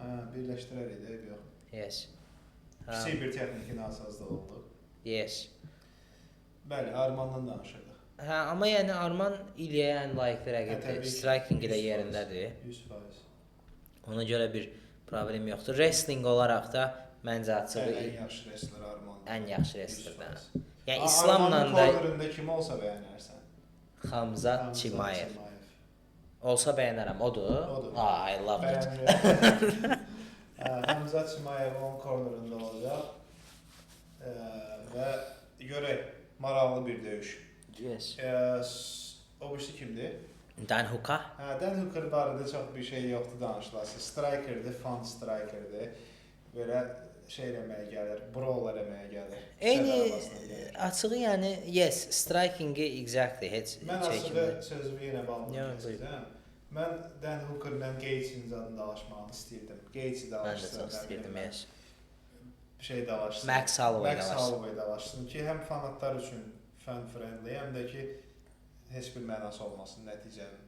Hə, birləşdirərik də, eybi yox. Yes. Hə. Kiçik bir texniki nasazlıq oldu. Yes. Bəli, Armandan danışırdıq. Hə, amma yəni Arman İlyaya ən layiqli Hə, rəqibdir. təbii ki, Striking ilə 100%, yerindədir. 100%. Ona görə bir problem yoxdur. Wrestling olaraq da məncə açığı Bəli, ən yaxşı wrestler Armandır. ən yaxşı wrestlerdir. 100%. Yəni İslamla Armanın da cornerində kim olsa bəyənərsən. Xamzat Hamzat Chimaev. Olsa bəyənərəm. Odur? Odur. Ah, I love it. Bəyənirəm. Hə, Hamzat Chimaev onun cornerında olacaq. Və görək maraqlı bir döyüş. Yes. O birisi kimdir? Dan Hooker. Hə, Dan Hooker barədə çox bir şey yoxdur danışılası. Strikerdir, fun strikerdir. Belə şey eləməyə gəlir, brawl eləməyə gəlir. Eyni Küçə davasına gəlir. açığı yəni yes, strikingi exactly heç Mən açığı çəkinmir. sözümü yenə bağlı Yox, buyur. kəsəcəm. Mən Dan Hooker'la Gaethje-nin zadını dalaşmağını istəyirdim. Gaethje Mən də dalaşsın. çox nə istəyirdim bilim, yes. Şey dalaşsın. Max Holloway Max dalaşsın. Holloway dalaşsın ki, həm fanatlar üçün fan friendly, həm də ki heç bir mənası olmasın nəticənin.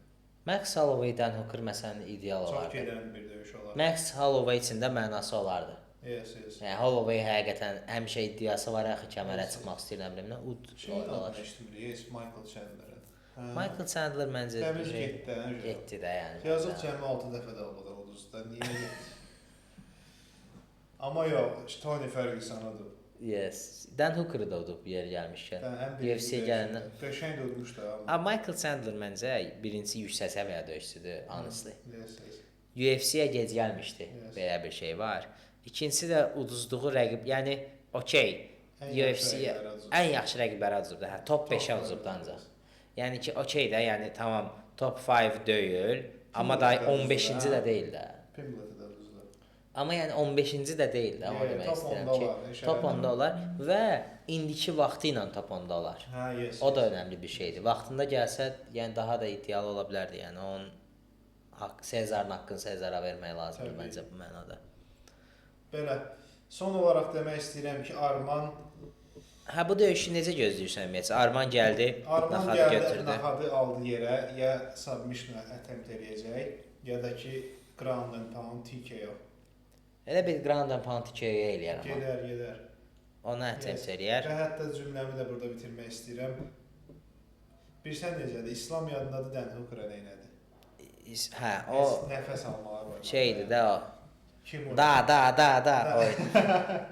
Max Holloway Dan Hooker məsələn ideal Çox olardı. gedən bir döyüş olar. Max Holloway üçün də mənası olardı. Yes, yes. Yəni Holloway həqiqətən həmişə iddiası var axı kəmərə Yes. çıxmaq istəyir, nə bilim nə. Ud Şey adını dalaş. eşitmirik, yes, Michael Chandler'ın. Hə. Michael Chandler məncə Təmiz şey, getdi, hə, getdi də yəni. Yazıq cəmi 6 dəfə də oldu uduzda. Niyə getdi? Amma yox, Tony Ferguson odur. Yes. Dan Hooker da udub yer gəlmişkən. Hə, ən birinci UFC-yə gələndən. Qəşəng də udmuşdu amma. A Michael Chandler məncə birinci yüksək səviyyə döyüşçüdür, honestly. Yes, yes. UFC-yə gec gəlmişdi. Yes. Belə bir şey var. İkincisi də uduzduğu rəqib, yəni okey, Ən yaxşı UFC-yə rəqiblərə uduzub. ən yaxşı rəqiblərə uduzub da. Hə, top 5-ə Top uduzub da rəqiblərə ancaq. Yəni ki, okey də, yəni tamam top 5 deyil, amma da Pimblett də uduzdu, 15-ci hə? də deyil də. Pimblett'i də uduzdu. Amma yəni 15-ci də deyil də, o Yeah, demək top istəyirəm 10-da ki, olar, heç top elə 10-da olar və indiki vaxtı ilə top 10-da olar. Hə, yes. O da önəmli bir şeydir. Vaxtında gəlsə, yəni daha da ideal ola bilərdi. Yəni onun haqq Sezarın haqqını Sezara vermək lazımdır Təbii. məncə bu mənada. Belə son olaraq demək istəyirəm ki, Arman Hə bu döyüşü necə gözləyirsən ümumiyyətcə? Arman gəldi, Arman naxadı gəldi, götürdü. naxadı aldı yerə, ya submission attempt eləyəcək, ya da ki ground and pound TKO. Elə bir ground and pound TKO eləyər amma. Gedər, gedər. Ona attempt Yes. eləyər. Və hətta cümləmi də burada bitirmək istəyirəm. Bilirsən necədir? İslam yadındadır Dan Hooker-a nə elədi? Hə, o Nəfəs almağa qoymadı. şeydir də o. Kim o? Da, da, da, da. O.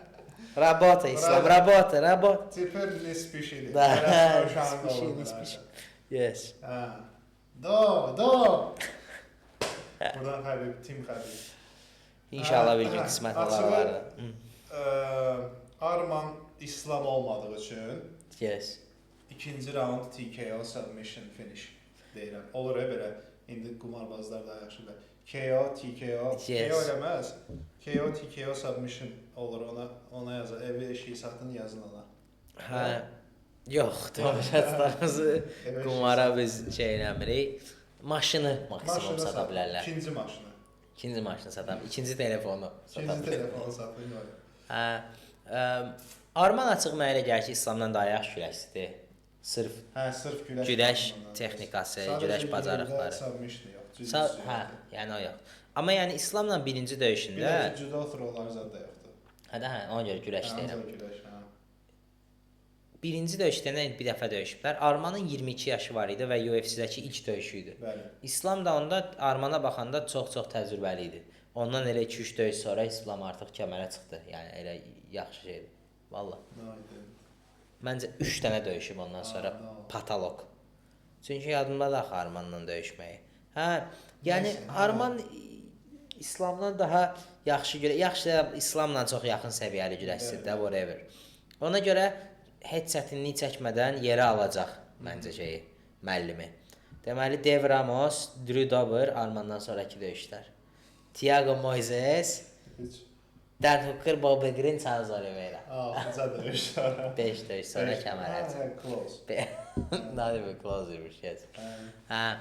Работа, İslam, работа, работа. Теперь не спешили. Da. Rəsmi Спеши, не спеши. Yes. Hə. Do, do. Buradan Xəbib, Tim Xəbib. İnşallah bir gün Hə, qismət olar açığı, onlarda. Arman İslam olmadığı üçün Yes. ikinci round TKO submission finish deyirəm. Olur belə. İndi qumarbazlar daha yaxşı bilər. KO, TKO, Yes. KO eləməz. KO, TKO submission olur ona yazar. Evi eşiyi satın yazın ona. Hə. Yox, tamaşaçılarımızı Evi eşiyi qumara biz şey eləmirik. Maşını maksimum Maşını sata satın. bilərlər. İkinci maşını. İkinci maşını sata, ikinci telefonu sata İkinci bilərlər. telefonu satın. yox. Hə. Arman açıq mənə elə gəlir ki, İslamdan daha yaxşı güləşçidir. Sırf Hə, sırf güləş. Güləş baxımından. texnikası, Sadəcə güləş yerdə bacarıqları. Submission yox. Jiu-jitsu Hə, yoxdur. yəni o yox. Amma yəni İslamla birinci Bir də döyüşündə, ki, judo throwlar zad da yoxdur. hə də hə, ona görə güləş Hə, deyirəm. ancaq güləş, hə. Birinci döyüşdə nə bir dəfə döyüşüblər. Armanın 22 yaşı var idi və UFC-dəki ilk döyüşü idi. Bəli. İslam da onda Armana baxanda çox-çox təcrübəli idi. Ondan elə 2-3 döyüş sonra İslam artıq kəmərə çıxdı. Yəni elə yaxşı şeydir. Vallah. No, I didn't. Məncə 3 dənə döyüşüb ondan sonra Aa, no. patolog. Çünki yadımdadır axı Armanla döyüşməyi. Hə, yəni Nəysə, hə. Arman İslamdan daha yaxşı gülə, yaxşı da İslamla çox yaxın səviyyəli güləşçidir də whatever. Ona görə heç çətinlik çəkmədən yerə alacaq məncə şeyi, müəllimi. Deməli Dev Ramos, Drew Dober Armandan sonrakı döyüşlər. Thiago Moises, Heç. Dan Hooker, Bobby Green, Charles Oliveira. Altıncı döyüş sonra. 5 döyüş sonra kəmərə Hə, hə, close. Not even close imiş, yes. Hə. Hə.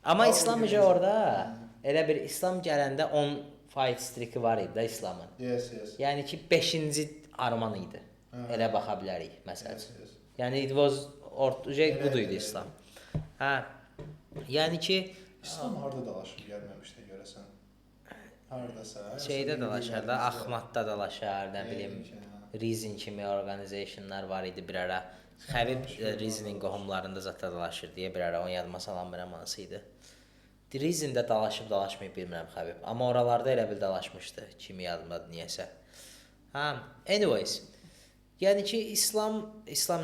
Amma Ama İslam birinci- uca orada elə bir İslam gələndə 10 fight streaki var idi da İslamın. Yes, yes. Yəni ki 5-ci Arman idi. Hə. Elə baxa bilərik məsəl Yes, üçün. yes. Yəni it was uca Elə, budur idi elə, İslam. Hə. Yəni ki İslam harda dalaşıb gəlməmişdi görəsən? Hardasa. Şeydə dalaşar da, Axmadda dalaşar, nə bilim. Yəqin ki, hə. Rizin kimi organizationlar var idi bir ara. Xəbib Rizinin qohumlarında zətdə dalaşır deyə bir ara onu yadıma salamıram hansı idi. Rizində dalaşıb dalaşmayıb bilmirəm Xəbib. Amma oralarda elə bil dalaşmışdı. Kimi yadımdadır niyəsə. Hə, anyways. Yəni ki, İslam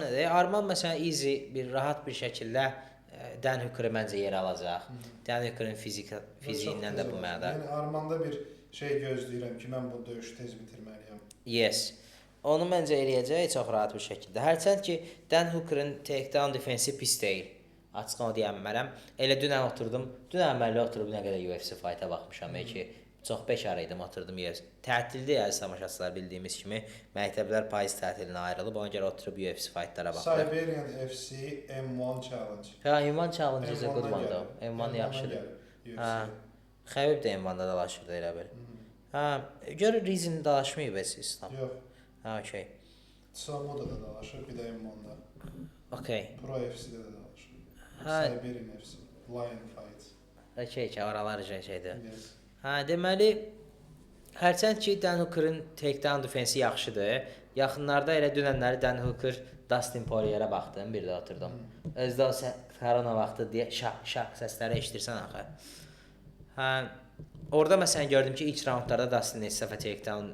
nədir? Arman məsələn easy bir rahat bir şəkildə Dan Hooker'ı məncə yerə alacaq. Dan Hooker'ın fiziyindən də bu mənada. Yəni Armanda bir şey gözləyirəm ki, mən bu döyüşü tez bitirməliyəm. Yes. Onu məncə eləyəcək çox rahat bir şəkildə. Hərçənd ki, Dan Hooker'ın takedown defensi pis deyil. Açıq onu deyə bilmərəm. Elə dünən oturdum. Dünən əməlli oturub nə qədər UFC fight-a baxmışam ki, çox bekar idim, oturdum UFC. Tətildə əziz tamaşaçılar bildiyimiz kimi məktəblər payız tətilinə ayrılıb, ona görə oturub UFC fight-lara baxdıq. Siberian FC M1 Challenge. Hə, M1 Challenge is a good M1-dan one though. gəlib. M1 yaxşıdır. gəlib Hə. UFC. Xəbib də M1-da dalaşırdı elə bil. Hə, gör Rizin dalaşmayıb heç İslam. Yox. Hə, okey. Samoda da dalaşır, bir də M1-da. Okey. Pro FC-də də dalaşır. Hə. Siberian FC. Lion Fight. Okey, ki, oralar şeydir. Yes. Hə, deməli hərçənd ki Dan Hooker'ın takedown defensi yaxşıdır. Yaxınlarda elə dünənləri Dan Hooker Dustin Poirierə baxdım, bir də oturdum. Özdə o korona vaxtı deyə şaq şaq səsləri eşidirsən axı. Hə, orada məsələn gördüm ki, ilk raundlarda Dustin neçə dəfə takedown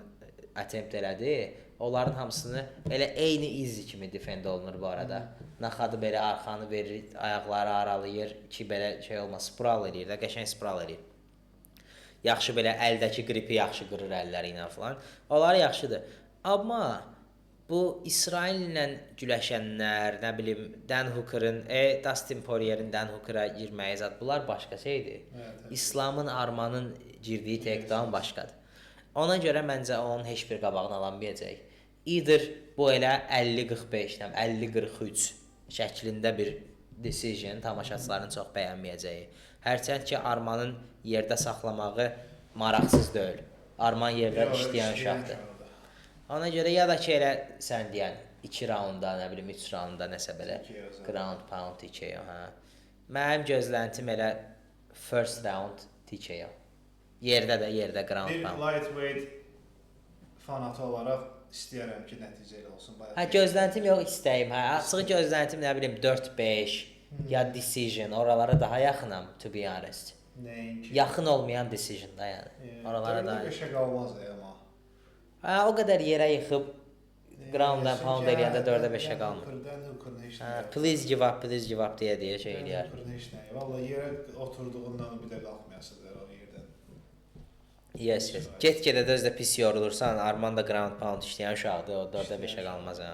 attempt elədi. Onların hamısını elə eyni easy kimi defend olunur bu arada. Naxadı belə arxanı verir, ayaqları aralayır ki, belə şey olmaz, spiral eləyir də, qəşəng spiral eləyir. Yaxşı belə əldəki qripi yaxşı qırır əlləri ilə falan. Onlar yaxşıdır. Amma bu İsraillə güləşənlər, nə bilim, Dan Hooker'ın, Dustin Poirier'in Dan Hooker'a girməyi zat, bunlar başqa şeydir. Evet, evet. İslamın, Armanın girdiyi takedown başqadır. Ona görə məncə onun heç bir qabağını alamayacaq. Either bu elə 50-45, nə 50-43 şəklində bir decision tamaşaçıların çox bəyənməyəcəyi. Hərçənd ki, Armanın yerdə saxlamağı maraqsız deyil. Arman yerdə Yox, işləyən uşaqdır. Ona görə ya da ki elə sən deyən 2 raunda, nə bilim 3 raunda nəsə belə TKO zaten. ground pound TKO, hə. Mənim gözləntim elə first round TKO. Yerdə də yerdə ground Bir pound. lightweight fanatı olaraq istəyirəm ki, nəticə elə olsun. Bayaq Hə gözləntim yox, istəyim. Hə, açığı gözləntim nə bilim 4-5 ya decision, oralara daha yaxınam to be honest. Nəinki. Yaxın olmayan decision da yəni. Oralara daha. 4-5-ə qalmaz amma. Hə, o qədər yerə yıxıb ground and pound eləyəndə 4-ə 5-ə qalmır. Dan Hooker'ın heç Hə, nə. please give up, please give up deyə deyə şey eləyər. Dan Hooker'ın heç nə. Vallahi yerə oturduğundan bir də qalxmayasıdır o yerdən. Yes, yes. Get-gedə də özü də pis yorulursan, Arman da ground pound işləyən uşaqdır, o 4-ə 5-ə qalmaz hə.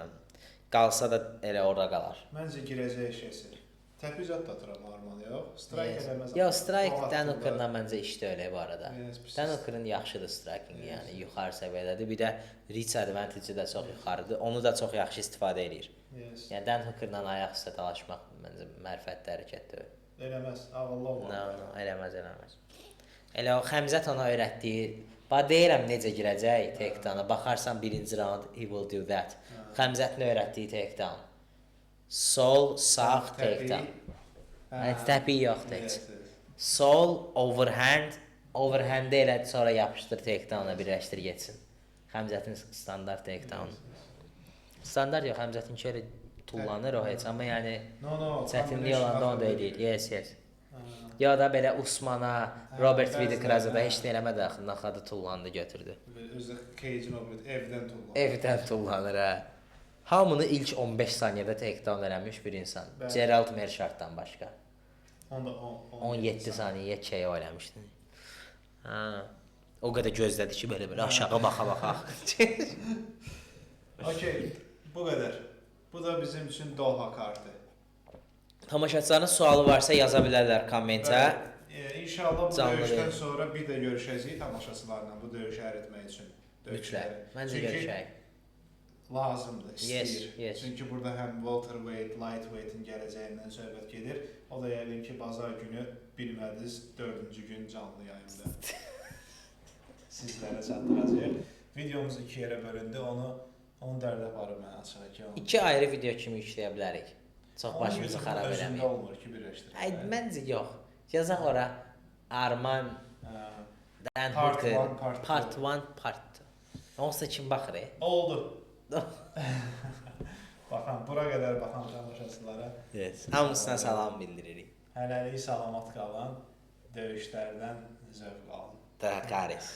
Qalsa da elə orada qalar. Məncə girəcək şeysi. Təpiz at da atıram Arman, yox. Strike Yes. eləməz. Yox, strike O Dan atdılar. Hooker'dan məncə işdə elə bu arada. Yes, pis. Dan Hooker'ın yaxşıdır striking, Yes. yəni yuxarı səviyyədədir. Bir də reach advantage-i də çox yuxarıdır. Onu da çox yaxşı istifadə eləyir. Yes. Yəni Dan Hooker'la ayaq üstə dalaşmaq məncə mərifətli hərəkət deyil. Eləməz. Ağıllı olmalı. No, no, eləməz, eləməz. Elə o Xəmzət ona öyrətdiyi, bax deyirəm necə girəcək takedown-a. Baxarsan birinci round he will do that. Hə. Xəmzətin öyrətdiyi takedown. Sol, sağ takedown. Hə. Təpik yoxdur heç. Yes, yes. Sol overhand, overhand-i elə sonra yapışdır takedown-a birləşdir getsin. Xəmzətin standart takedown. Standart yox, Xəmzətinki elə tullanır o heç, amma yəni No, no. çətinlik olanda onu da eləyir. Yes, yes. Hə. Ya da belə Usmana, Hə, Robert bəziləri, Whittaker'a da hə. heç nə eləmədi axı, naxadı tullandı, götürdü. Özü cage-in o bir evdən tullanır. Evdən tullanır hə. Hamını ilk 15 saniyədə takedown eləmiş bir insan. Bəli. Gerald Meerschaertdan başqa. Onda 17 saniyə KO eləmişdi. Hə. O qədər gözlədi ki, belə-belə aşağı baxa-baxa. Okey, bu qədər. Bu da bizim üçün Doha kartı. Tamaşaçıların sualı varsa yaza bilərlər kommentə. Bəli. İnşallah bu Canlı döyüşdən verin. sonra bir də görüşəcəyik tamaşaçılarla bu döyüşü əritmək üçün. Mütləq. Döyüşləri. Məncə Çünki görüşək. lazımdır, istəyir. Yes, yes. Çünki burada həm welterweight, lightweight'in gələcəyindən söhbət gedir. O da yəqin ki, bazar günü bilmədiniz, 4-cü gün canlı yayımda sizlərə çatdıracağıq. Videomuz iki yerə bölündü. Onu dərdə aparıb mən açığı ki, onu. İki ayrı video kimi yükləyə bilərik. Çox Onun başımızı YouTube'un xarab özündə eləməyək. olmur ki, birləşdirək. Ay, məncə yox. Yazaq ora Arman Hə. Dan Part Hooker. one, part two. Part 1, part 2. Onsuz da kim baxır? E? Oldu. Baxan, bura qədər baxan tamaşaçılara Yes. Hamısına salam bildiririk. hələlik salamat qalın, döyüşlərdən zövq alın. Dracarys.